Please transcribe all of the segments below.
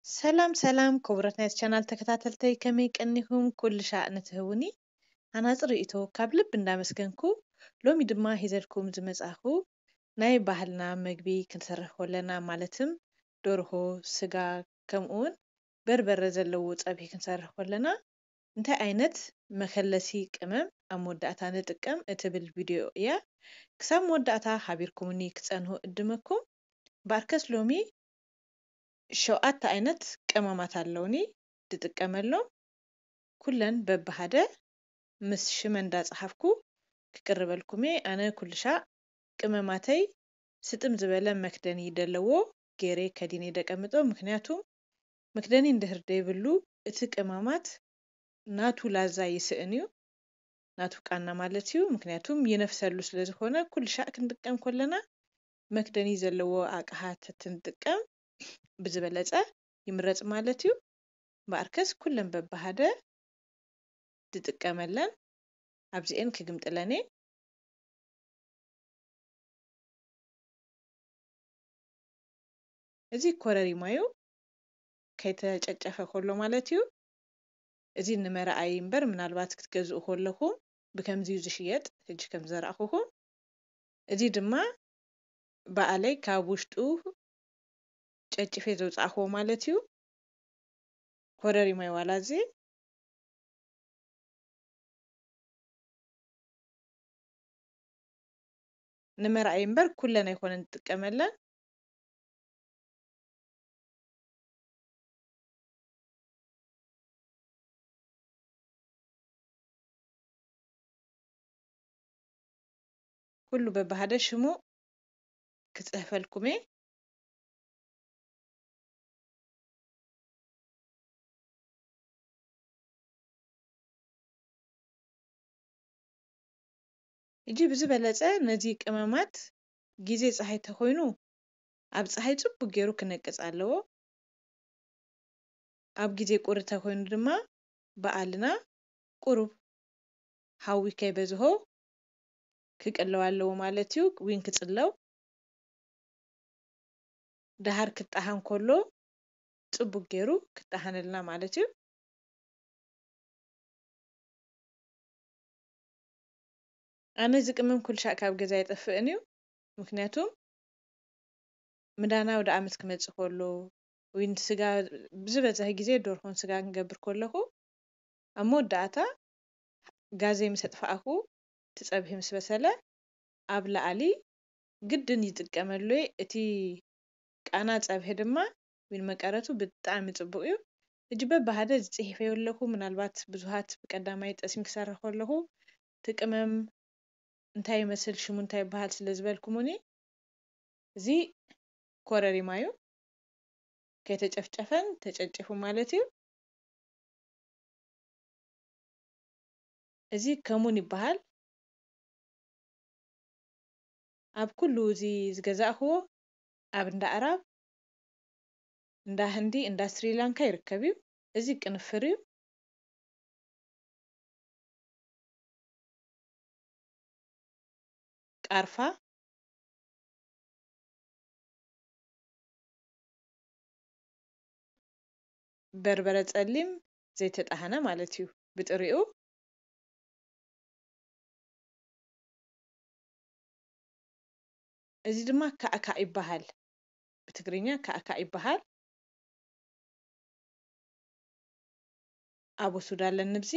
ሰላም ሰላም ክቡራት ናይቲ ቻናል ተከታተልተይ፣ ከመይ ቀኒኹም? ኩሉ ሻዕ ንትህቡኒ ሃናጺ ርእይቶ ካብ ልቢ እንዳመስገንኩ፣ ሎሚ ድማ ሂዘልኩም ዝመጻኹ ናይ ባህልና መግቢ ክንሰርሕ ከለና፣ ማለትም ደርሆ፣ ስጋ፣ ከምኡውን በርበረ ዘለዎ ጸብሒ ክንሰርሕ ከለና እንታይ ዓይነት መከለሲ ቅመም ኣብ መወዳእታ ንጥቀም እትብል ቪድዮ እያ። ክሳብ መወዳእታ ሓቢርኩምኒ ክጸንሁ እድመኩም። ባርከስ ሎሚ ሸውዓተ ዓይነት ቅመማት ኣለውኒ ድጥቀመሎም። ኩለን በብሓደ ምስ ሽመን እንዳጸሓፍኩ ክቅርበልኩም እየ። ኣነ ኩልሻዕ ቅመማተይ ስጥም ዝበለ መክደኒ ደለዎ ገይረ ከዲነ ደቀምጦ። ምክንያቱ መክደኒ እንድህር ደይብሉ እቲ ቅመማት ናቱ ላዛ ይስእን እዩ፣ ናቱ ቃና ማለት እዩ። ምክንያቱም ይነፍሰሉ ስለ ዝኾነ ኩልሻዕ ክንጥቀም ከለና መክደኒ ዘለዎ ኣቅሓ ተትንጥቀም ብዝበለጸ ይምረጽ ማለት እዩ። እምበኣርከስ ኩለን በብሓደ ድጥቀመለን ኣብዚኤን ክግምጥለን እየ። እዚ ኮረሪማ እዩ፣ ከይተጨጨፈ ከሎ ማለት እዩ። እዚ ንመርኣይ እምበር ምናልባት ክትገዝኡ ከለኹም ብከምዚ እዩ ዝሽየጥ፣ ሕጂ ከም ዘርኣኹኹም። እዚ ድማ በኣለይ ካብ ውሽጡ ጨጭፌ ዘውፃእኽዎ ማለት እዩ። ኮረሪማ እዩ ዋላ እዚ። ንመርኣይ እምበር ኩለን ኣይኮነን ንጥቀመለን። ኩሉ በብሓደ ሽሙ ክጽሕፈልኩም እየ። ሕጂ ብዝበለጸ ነዚ ቅመማት ግዜ ጸሓይ ተኾይኑ ኣብ ጸሓይ ጽቡቅ ገይሩ ክነቅጽ ኣለዎ። ኣብ ግዜ ቁሪ ተኾይኑ ድማ በኣልና ቁሩብ ሓዊ ከይበዝሆ ክቅለው ኣለዎ ማለት እዩ። ዊን ክጽለው ደሃር ክጣሃን ከሎ ጽቡቅ ገይሩ ክጣሃነልና ማለት እዩ። ኣነ እዚ ቅመም ኩልሻዕ ካብ ገዛ ኣይጠፍእን እዩ። ምክንያቱም ምዳና ወደ ዓመት ክመጽእ ከሎ ወይ ስጋ ብዝበዝሐ ግዜ ደርሆን ስጋ ክንገብር ከለኹ ኣብ መወዳእታ ጋዘይ ምስ ኣጥፋእኩ እቲ ጸብሒ ምስ በሰለ ኣብ ላዕሊ ግድን ይጥቀመሉ እየ። እቲ ቃና ጸብሒ ድማ ዊን መቀረቱ ብጣዕሚ ጽቡቅ እዩ። ሕጂ በብሓደ ዝጽሒፈዮ ኣለኹ። ምናልባት ብዙሃት ብቀዳማይ ጠስሚ ክሰርሕ ከለኹ እቲ ቅመም እንታይ ይመስል ሽሙ እንታይ ይበሃል ስለ ዝበልኩሙኒ እዚ ኮረሪማ እዩ። ከይተጨፍጨፈን ተጨጭፉ ማለት እዩ። እዚ ከሙን ይበሃል። ኣብ ኩሉ እዚ ዝገዛእኽዎ ኣብ እንዳ ኣራብ፣ እንዳ ህንዲ፣ እንዳ ስሪላንካ ይርከብ እዩ። እዚ ቅንፍር እዩ። ቃርፋ፣ በርበረ ጸሊም ዘይተጣህነ ማለት እዩ ብጥሪኡ። እዚ ድማ ካዕካዕ ይበሃል። ብትግርኛ ካዕካዕ ይበሃል። ኣቦ ሱዳ ኣለኒ ብዚ።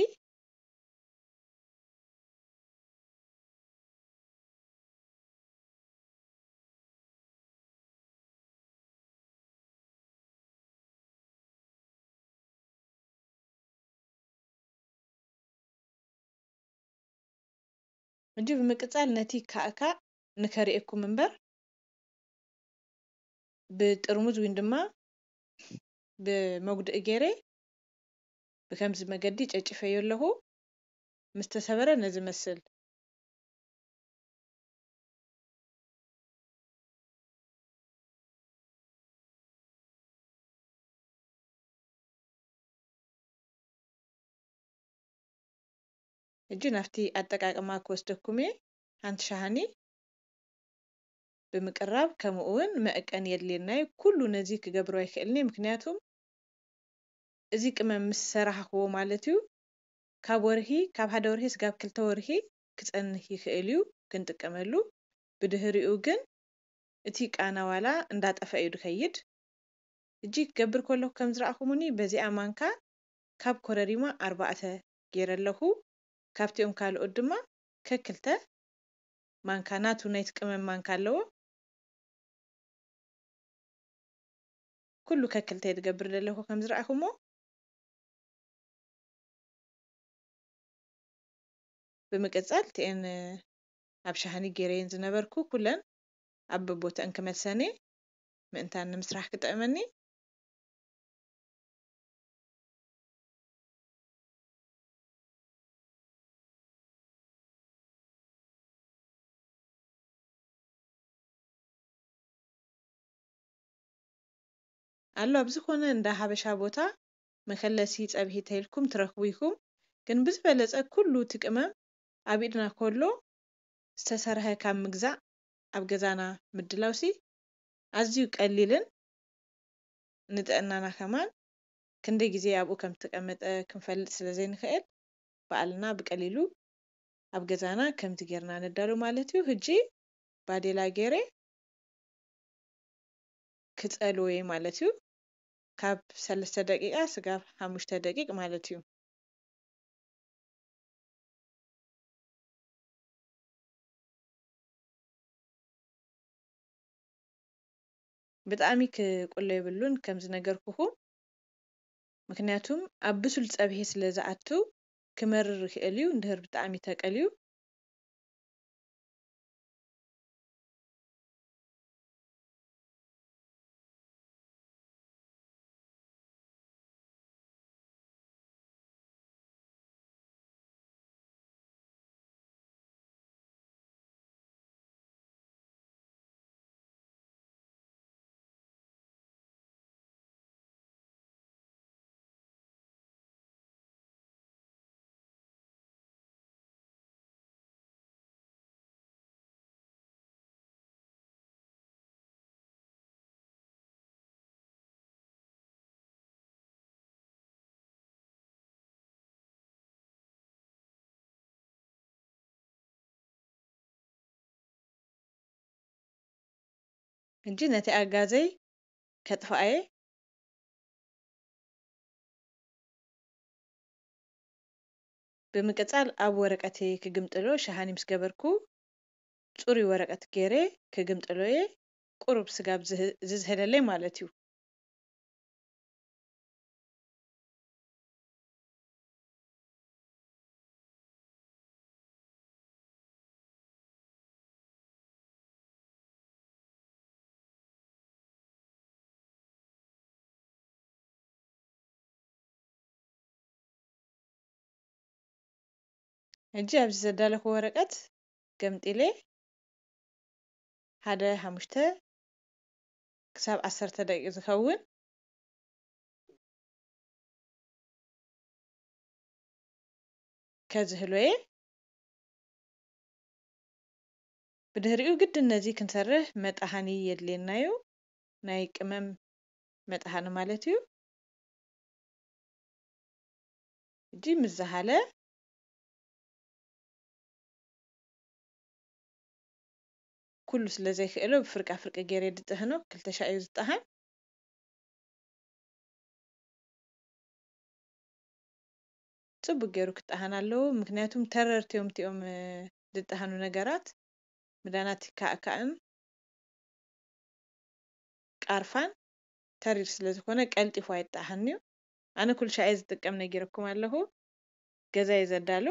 ሕጂ ብምቅጻል ነቲ ካዕካዕ ንከርእየኩም እምበር ብጥርሙዝ ዊን ድማ ብመጉድኢ ገይረ ብከምዚ መገዲ ጨጭፈዮ ኣለኹ። ምስ ተሰበረ ነዚ መስል። ሕጂ ናብቲ ኣጠቃቅማ ክወስደኩም እየ። ሓንቲ ሻሃኒ ብምቅራብ ከምኡ እውን መእቀኒ የድልየና እዩ። ኩሉ ነዚ ክገብሮ ኣይክእልን እየ፣ ምክንያቱም እዚ ቅመም ምስ ሰራሕኽዎ ማለት እዩ፣ ካብ ወርሒ፣ ካብ ሓደ ወርሒ ስጋብ ክልተ ወርሒ ክጸንህ ይኽእል እዩ ክንጥቀመሉ። ብድሕሪኡ ግን እቲ ቃና ዋላ እንዳጠፍአ እዩ ዝኸይድ። ሕጂ ክገብር ከለኹ ከም ዝረኣኹምኒ በዚኣ ማንካ ካብ ኮረሪማ ኣርባዕተ ገይረ ኣለኹ። ካብቲኦም ካልኦት ድማ ከክልተ ማንካ ናቱ ናይቲ ቅመም ማንካ ኣለዎ። ኩሉ ከክልተ እየ ዝገብር ዘለኹ ከም ዝረኣኹሞ። ብምቅጻል እቲኤን ኣብ ሻሃኒ ገይረየን ዝነበርኩ ኩለን ኣብ ቦተአን ክመልሰን እየ። ምእንታን ንምስራሕ ክጥዕመኒ። ኣሎ ኣብ ዝኾነ እንዳ ሓበሻ ቦታ መኸለሲ ጸብሒ ተይልኩም ትረኽቡ ኢኹም። ግን ብዝበለጸ ኩሉ እቲ ቅመም ኣብ ኢድና ከሎ ዝተሰርሐ ካብ ምግዛእ ኣብ ገዛና ምድላውሲ ኣዝዩ ቀሊልን ንጥዕናና ከማን ክንደይ ግዜ ኣብኡ ከም እተቀመጠ ክንፈልጥ ስለ ዘይንኽእል ባዕልና ብቀሊሉ ኣብ ገዛና ከምዚ ጌርና ነዳሉ ማለት እዩ። ሕጂ ባዴላ ገይረ ክጸልዎ እየ ማለት እዩ። ካብ ሰለስተ ደቂቃ ስጋብ ሓሙሽተ ደቂቅ ማለት እዩ። ብጣዕሚ ክቁሎ የብሉን ከም ዝነገርኩኹም፣ ምኽንያቱም ኣብ ብሱል ጸብሒ ስለ ዝኣቱ ክመርር ይኽእል እዩ እንድህር ብጣዕሚ ተቀልዩ። ሕጂ ነቲ ኣጋዘይ ከጥፍኣየ። ብምቅጻል ኣብ ወረቀት ክግምጥሎ ሸሃኒ ምስ ገበርኩ ጽሩይ ወረቀት ገይረ ክግምጥሎ እየ። ቁሩብ ስጋብ ዝህ- ዝዝህለለይ ማለት እዩ። ሕጂ ኣብዚ ዘዳለኹ ወረቀት ገምጢለ ሓደ ሓሙሽተ ክሳብ ዓሰርተ ደቂቅ ዝኸውን ከዝህሎ እየ። ብድሕሪኡ ግድን ነዚ ክንሰርሕ መጣሃኒ የድልየና እዩ። ናይ ቅመም መጣሃኒ ማለት እዩ። ሕጂ ምስ ዝሃለ ኩሉ ስለ ዘይክእሎ ብፍርቃ ፍርቂ ገይረ ድጥህኖ። ክልተ ሻዕ እዩ ዝጠሃን። ጽቡቅ ገይሩ ክጠሃን ኣለዎ። ምክንያቱም ተረርቲ እዮም እቲኦም፣ እ፣ ዝጠሃኑ ነገራት። ምዳናት ይካእካእን ቃርፋን ተሪር ስለ ዝኾነ ቀልጢፉ ኣይጠሃንዩ። ኣነ ኩሉ ሻዕ እየ ዝጥቀም ነጊረኩም ኣለኹ። ገዛ እየ ዘዳሉ።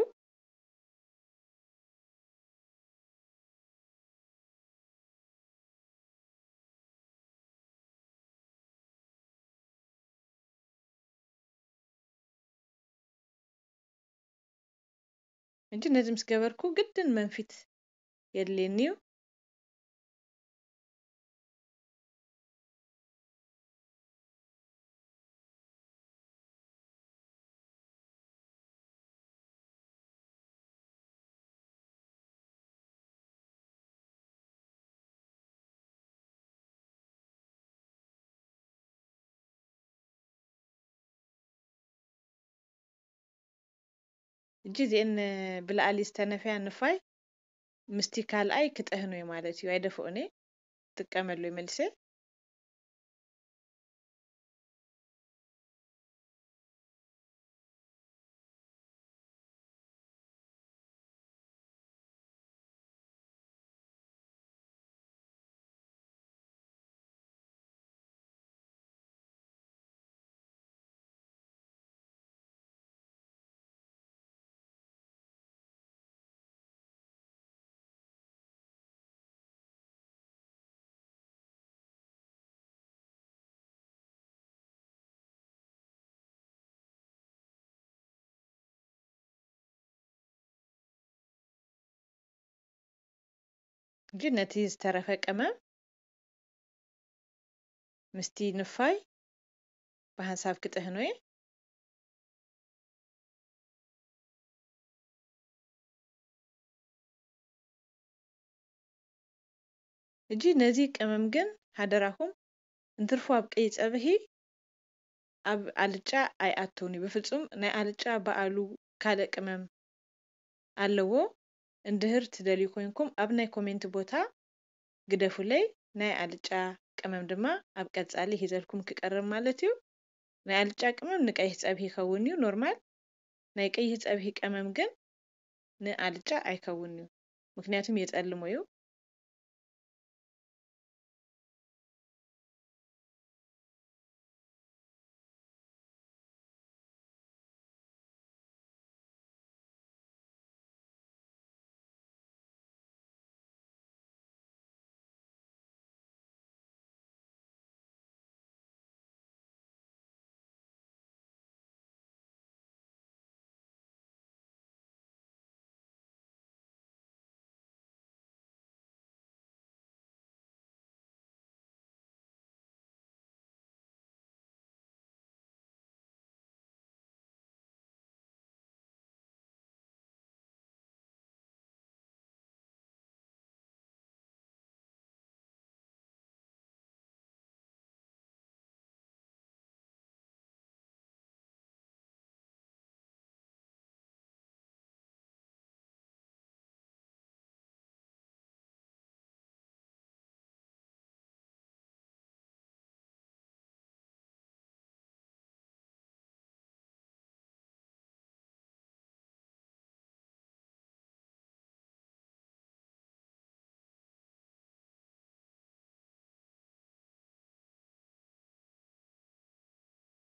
ሕጂ ነዚ ምስ ገበርኩ ግድን መንፊት የድልየኒ እዩ። ሕጂ እዚአን ብላዕሊ ዝተነፍያ ንፋይ ምስቲ ካልኣይ ክጠህኖ እዩ ማለት እዩ። ኣይደፍኦን እየ። ክጥቀመሉ እየ መልሰ። ሕጂ ነቲ ዝተረፈ ቀመም ምስቲ ንፋይ ብሓንሳብ ክጥህኖ እየ። ሕጂ ነዚ ቀመም ግን ሓደራኹም እንትርፎ ኣብ ቀይ ጸብሒ ኣብ ኣልጫ ኣይኣትውን እዩ ብፍጹም። ናይ ኣልጫ በኣሉ ካልእ ቅመም ኣለዎ። እንድህር ትደልዩ ኮይንኩም ኣብ ናይ ኮሜንት ቦታ ግደፉለይ። ናይ ኣልጫ ቅመም ድማ ኣብ ቀጻሊ ሒዘልኩም ክቀርብ ማለት እዩ። ናይ ኣልጫ ቅመም ንቀይሕ ጸብሒ ይኸውን እዩ ኖርማል። ናይ ቀይሕ ጸብሒ ቀመም ግን ንኣልጫ ኣይከውን እዩ፣ ምክንያቱም የጸልሞ እዩ።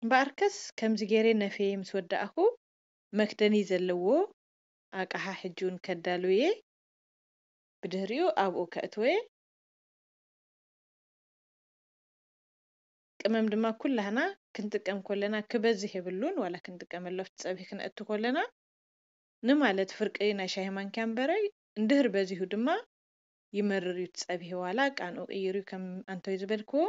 እምበኣርከስ ከምዚ ገይረ ነፍየ ምስ ወዳእኹ፣ መክደኒ ዘለዎ ኣቕሓ ሕጂ እውን ከዳሉ እየ። ብድሕሪኡ ኣብኡ ከእትዎ እየ። ቅመም ድማ ኩላህና ክንጥቀም ከለና ክበዝሕ የብሉን፣ ዋላ ክንጥቀመሉ ኣብቲ ጸብሒ ክነእቱ ከለና ንማለት ፍርቂ ናይ ሻሂ ማንኪያ እምበረይ፣ እንድህር በዚሁ ድማ ይመርር እዩ እቲ ጸብሒ፣ ዋላ ቃንኡ ቅይሩ እዩ ከም ኣንቶይ ዝበልክዎ።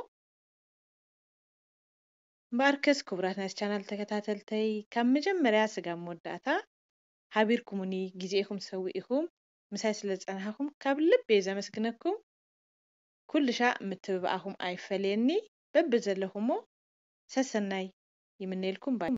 እምበኣርከስ ክቡራት ናይዚ ቻናል ተከታተልተይ፣ ካብ መጀመርያ ስጋብ መወዳእታ ሓቢርኩሙኒ፣ ግዜኹም ሰዊእኹም ምሳይ ስለ ዝጸናሕኩም ካብ ልቢ እየ ዘመስግነኩም። ኩሉ ሻዕ ምትብባኣኹም ኣይፈለየኒ። በብዘለኹሞ ሰሰናይ ይምነየልኩም። ባይ።